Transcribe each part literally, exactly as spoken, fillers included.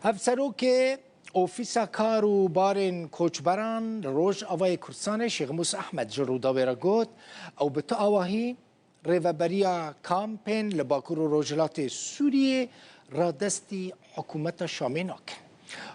Hevserokê Ofîsa Kar û Barên Koçberan li Rojavayê Kurdistanê Şêxmûs Ehmed ji Rûdawê re got, ew bi tu awahî rêveberiya kampên li Bakur û Rojhilatê Sûriyê radestî hikûmeta Şamê nake.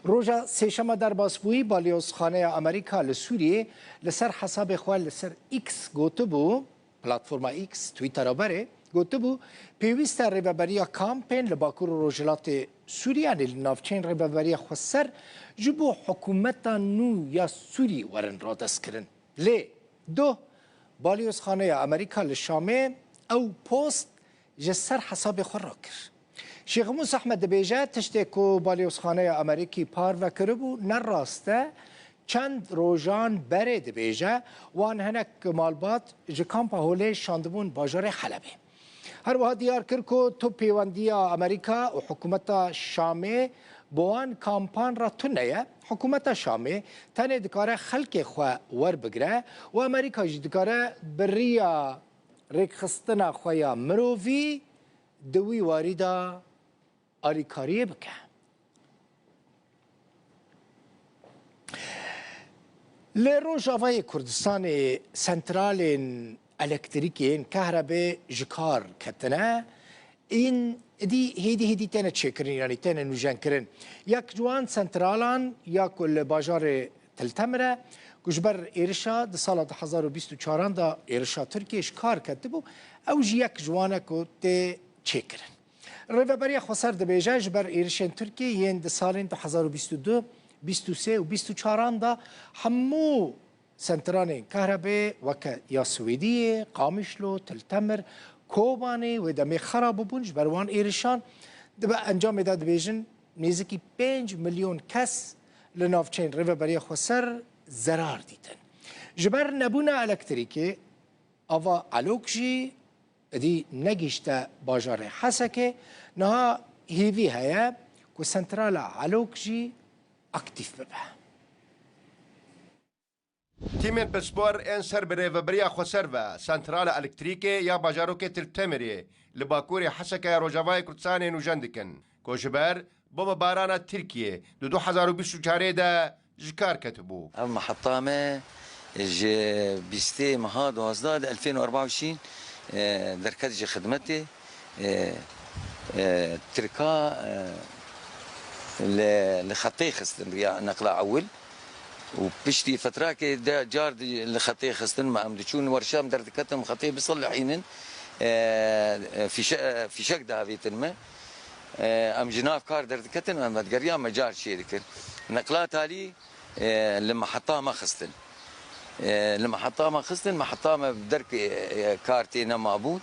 Roja Sêşema derbasbûyî, Balyozxaneya Amerîka li Sûriyê li ser hesabê xwe li ser X gotibû, Platforma X, Twittera berê, gotibû, pêwîst e rêveberiya kampên li Bakur û Rojhilatê Sûriyê, yanî li navçeyên Rêveberiya Xweser, ji bo hikûmeta nû ya Sûrî werin radestkirin. Lê doh, Balyozxaneya Amerîka li Şamê ew post ji ser hesabê xwe rakir. Şêxmûs Ehmed dibêje, tiştê ku Balyozxaneya Amerîkî parve kiribû ne rast e. Çend rojan berê dibêje, wan hinek malbat ji Kampa Holê şandibûn bajarê Helebê. Her wiha diyar kir ku tu pêwendiya Amerîka û hikûmeta Şamê bi wan kampan re tune ye. Hikûmeta Şamê tenê dikare xelkê xwe werbigire û Amerîka jî dikare bi riya rêkxistina xwe ya mirovî di wî warî de alîkariyê bike. Li Rojavayê Kurdistanê sentralên elektrîkê yên kahrebê ji kar ketine, ên dî hêdî hêdî têne çêkirin, yanî têne nûjenkirin. Yek ji wan sentralan ya ku li bajarê Til Temir e, ku ji ber êrişa di sala du hezar û bîst û çaran de êrişa Tirkiyê ji kar ketibû, ew jî yek ji wan e ku tê çêkirin. Rêveberiya Xweser dibêje, ji ber êrişên Tirkiyê yên di salên du hezar û bîst û du, bîst û sê û bîst û çaran de hemû sentralên kahrebê weke ya Swêdiyê, Qamişlo, Til Temir, Kobanê wê demê xera bûbûn ji ber wan êrişan. Di encamê de dibêjin nêzîkî pênc milyon kes li navçeyên Rêveberiya Xweser zerar dîtin. Ji ber nebûna elektrîkê, ava Elok jî êdî negihîşte bajarê Hesekê. Niha hêvî heye ku sentrala Elok jî aktîf bibe. Tîmên pispor ên ser bi Rêveberiya Xweser ve sentrala elektrîkê ya bajarokê Til Temirê li bakurê Hesekê ya Rojavayê Kurdistanê nûjen dikin, ku ji ber bombebarana Tirkiyê di du hezar û bîst û çarê de ji kar ketibû. Ev meheta me ji bîstê meha duwazdeh di elfên û arba û şîn, e, derket ji xidmetê. E, e, Tirka, e, li, li xetê xistin riya neqla ewil û piştî fetrakê de car di-, li xetê xistin me. Em diçûn werşa em derdiketin, em xetê bisilihînin, e, e, fîşe-, e, fîşek diavêtin me. E, em ji nav kar derdiketin, em vedigeriya me car çêdikir. Neqla talî, e, li meheta me xistin. E, li meheta me xistin, meheta me bi derkê, e, kar tê nemabûn.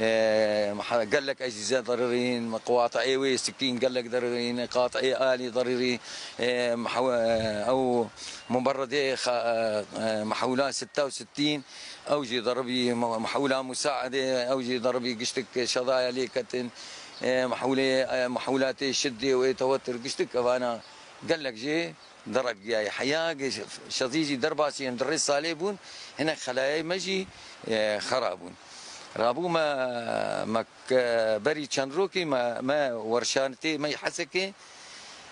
E, meha-, gelek ecîze derirîn, qewateyê wê sikîn gelek derirîn, qateyê alî derirîn, e, meha-, ew muberridê xa-, e, mehewla sitte û sittîn, ew jî deribî, me-, mehewla musaedê, ew jî deribî giştik şedaya lê ketin, e, mehewlê, e, mehewlatê şiddê û ê tewetir giştik evana gelek jê derek giyayê heya, ge-, şezî jî derbasî yên di rê salê bûn, hinek xelayê me jî, e, xera bûn. Rabû me, me ke-, berî çend rokî me, me werşanitê me yê Hesekê,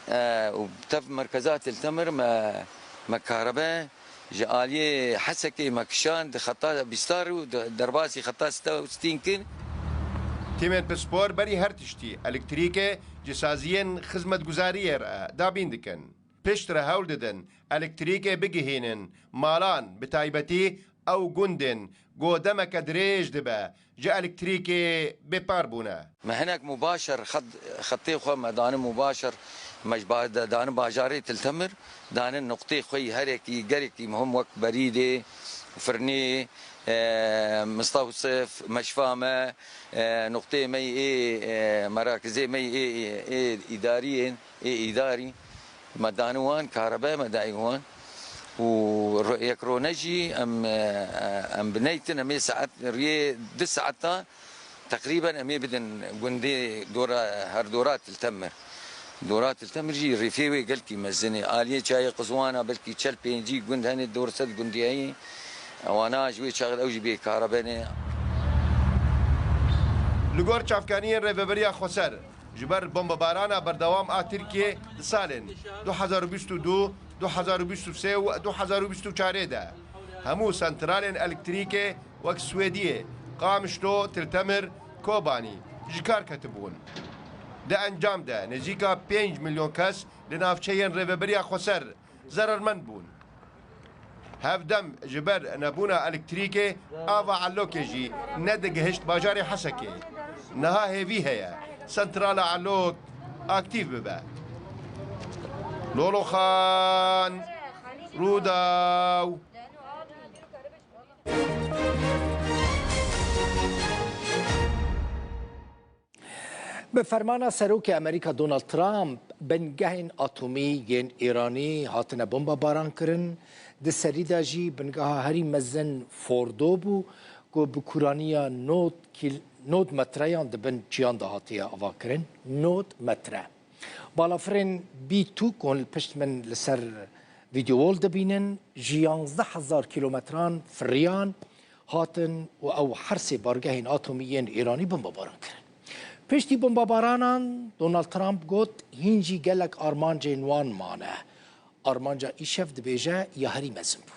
e, û tev merkeza Til Temir me, me karebe ji aliyê Hesekê me kişand di xeta bîstar û di derbasî xeta sî û sî kir. Tîmên pispor berî her tiştî elektrîkê ji saziyên xizmetguzariyê re dabîn dikin. Piştre hewl didin elektrîkê bigihînin malan, bi taybetî ew gundên ku demeke dirêj dibe ji elektrîkê bêpar bûne. Me hinek mubaşer xet-, xetê xwe me danin mubaşer, me ji ba-, de-, danin bajarê Til Temir, danin nuqtê xwe yî herekî, gerekî muhim wek Berîdê, Firnê, e, Mistewsif, Meşfa me, e, nuqtê me yê, e, merakizê me yê, ê, ê, ê îdariyên, ê îdarî. Me dani wan, karebe me dayî wan. Û ro-, yek rone jî em, e, em bineytin, em ê saet, riyê du saeta teqrîben em ê bidin gundê dora, her dora Til Temir. Dora Til Temir jî rêfê wê gelkî mezin e. Aliyê çayê Qizwana belkî çel pêncî gund hene, dor sed gundî heye. Ewana ji wê çaxê ew jî bê karebe ne. Li gor çavkaniyên Rêveberiya Xweser, Ji ber bombebarana berdewam a Tirkiyê di salên du hezar û bîst û du, du hezar û bîst û sê û du hezar û bîst û çarê de hemû santralên elektrîkê wek Swêdiyê, Qamişlo, Til Temir, Kobanî ji kar ketibûn. Di encam de nêzîka pênc milyon kes li navçeyên Rêveberiya Xweser zerermend bûn. Hevdem ji ber nebûna elektrîkê, ava Elokê jî nedigihişt bajarê Hesekê. Niha hêvî heye santrala Elok aktîf bibe. Lolo Xan, Rûdaw. Bi fermana Serokê Amerîka Donald Trump, bingehên atomî yên Îranî hatine bombebaran kirin. Di serî de jî bingeha herî mezin Fordo bû, ku bi kûraniya nod kîl-, nod metreyan di bin çiyan de hatiye avakirin. Nod metre. Balafirên B two ku hûn li pişt min li ser vîdeo wall dibînin, ji yanzdeh hezar kîlometran firiyan hatin û ew her sê bargehên atomî yên Îranî bombebaran kirin. Piştî bombebaranan Donald Trump got, hîn jî gelek armancên wan mane. Armanca îşev dibêje ya herî mezin bû.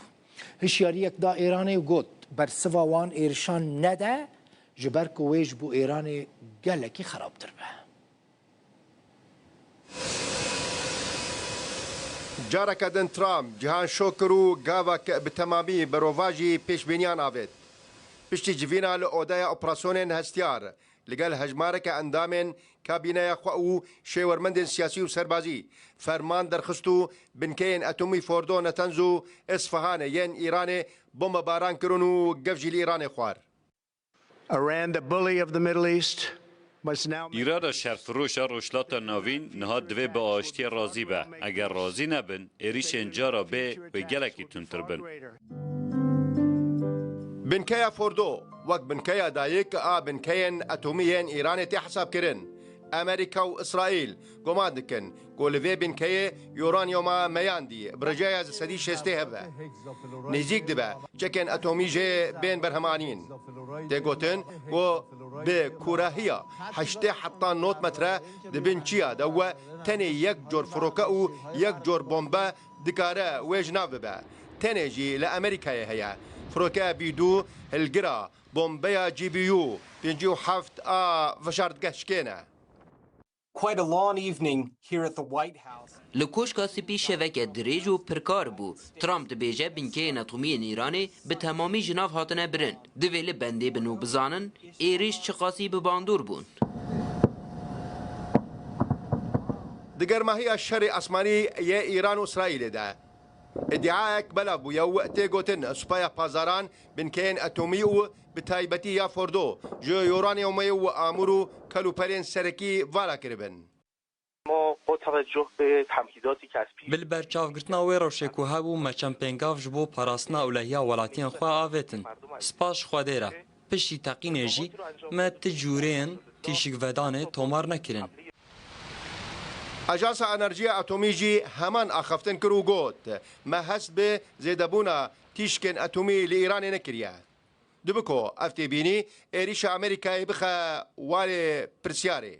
Hişyariyek da Îranê û got, bersiva wan êrişan nede, ji ber ku wê ji bo Îranê gelekî xerabtir be. Careke din Trump cihan şok kir û gavek bi temamî berovajî pêşbîniyan avêt. Piştî civîna li odeya operasyonên hestiyar, li gel hejmareke endamên kabîneya xwe û şêwermendên siyasî û serbazî ferman derxist û binkeyên atomî Fordo, Netenz û Isfahanê yên Îranê bombebaran kirin û gev jî li Îranê xwar. Iran, the bully of the Middle East, must now make Îrana şerfiroşa Rojhilata Navîn niha divê bi aştiyê razî be. Eger razî nebin, êrîşên cara bê wê gelekî tundtir bin. Binkeya Fordo wek binkeya dayik a binkeyên atomî yên Îranê tê hesabkirin. Amerîka û Îsraîl guman dikin ku li vê binkeyê uranyuma meyandî bi rêjeya sedî şêstê hebe. Nêzîk dibe çekên atomî jê bên berhemanîn. Tê gotin ku bi kûrahiya heştê heta nod metre di bin çiya de we tenê yek cor firoke û yek cor bombe dikare wê ji nav bibe. Tenê jî li Amerîkayê heye. Firokeya B du hilgira bombeya G B U pêncî û heft a veşartgeh şikêne. Quite a long evening here at the White House. Li Koşka Spî şeveke dirêj û pirkar bû. Trump dibêje binkeyên atomî yên Îranê bi temamî ji nav hatine birin. Divê li bendê bin û bizanin êrîş çiqasî bi bandor bûn. Di germahiya şerê asmanî yê Îran û Îsraîlê de, îdiayek belav bûye û tê gotin Supaya Pazaran binkeyên atomî û bi taybetî ya Fordo ji uranyumê û amûr û kelûpelên serekî vala kiribin. ما با توجه به تمهیداتی که از پیش Bi li berçavgirtina wê rewşê ku hebû, me çend pêngav ji bo parastina ewlehiya welatiyên xwe avêtin. Spas ji Xwedê re. Piştî teqînê jî me ti cûreyên tîşikvedanê tomar nekirin. Ajansa Enerjiya Atomî jî heman axaftin kir û got, me hest bi zêdebûna tîşkên atomî li Îranê nekiriye. Dibe ku ev têbînî êrîşa Amerîkayê bixe warê pirsyarê.